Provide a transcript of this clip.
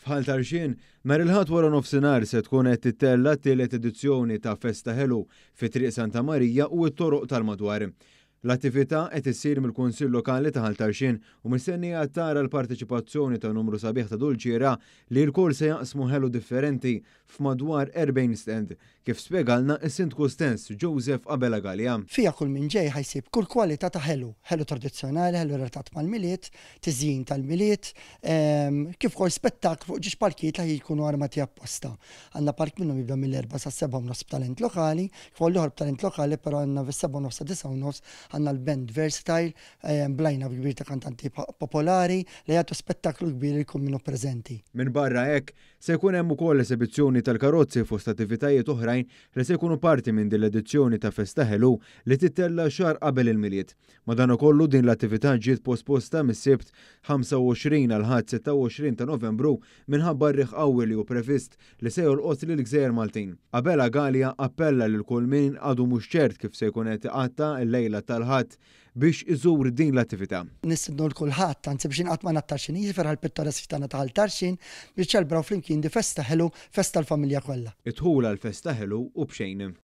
F'Ħal Tarxien, nhar il-Ħadd wara nofsinhar se tkun qed tittella' t-tielet edizzjoni ta' Festa Ħelu fi Triq Santa Marija u t-toroq tal-madwar. L-attività qed issir mill-Kunsill Lokali ta' Ħal Tarxien u mistennija tara l-parteċipazzjoni ta' numru sabiħ ta' dulċiera li lkoll se jaqsmu ħelu differenti f'madwar 40 stand, kif spjegalna s-Sindku stess Joseph Abela Galea. Fiha kull min ġej ħa jsib kull kwalità ta' ħelu, ħelu tradizzjonali, ħelu relatat mal-Milied, tiżjin tal-Milied, kif ukoll spettaklu fuq ġiex palkijiet li jkunu armati apposta. Għandna palk minnhom jibda mill-erbgħa sas-sebgħa u nofs b'talent lokali, kif ukoll l-ieħor b'talent lokali però għandna fis-sebgħa u nofs sa disgħa u nofs għandna l-band Versatile b'line-up kbir ta' kantanti popolari li jagħtu spettaklu kbir lil kull min hu preżenti. Minbarra hekk, Se jkun hemm ukoll esebizzjoni tal-karozzi fost attivitajiet oħrajn li se jkunu parti minn din l-edizzjoni ta' Festa Ħelu li tittella' xahar qabel il-Milied. Madankollu din l-attività ġiet posposta mis-Sibt 25 għall-Ħadd 26 ta' Novembru minħabba r-riħ qawwi li hu previst li se jolqot lill-gżejjer Maltin. Abela Galea appella lil kull min għadu mhux ċert kif se jkun qed iqatta' l-lejla tal-Ħadd biex iżur din l-attività. Nistiednu 'l kulħadd, anzi biex ingħaqad magħna t-Tarxin Jiġifieri għall-pittoreski tagħna ta' Ħal Tarxien biex niċċelebraw flimkien di festa ħelu, festa l-familja kollha. Id-dħul għall-festa ħelu hu b'xejn.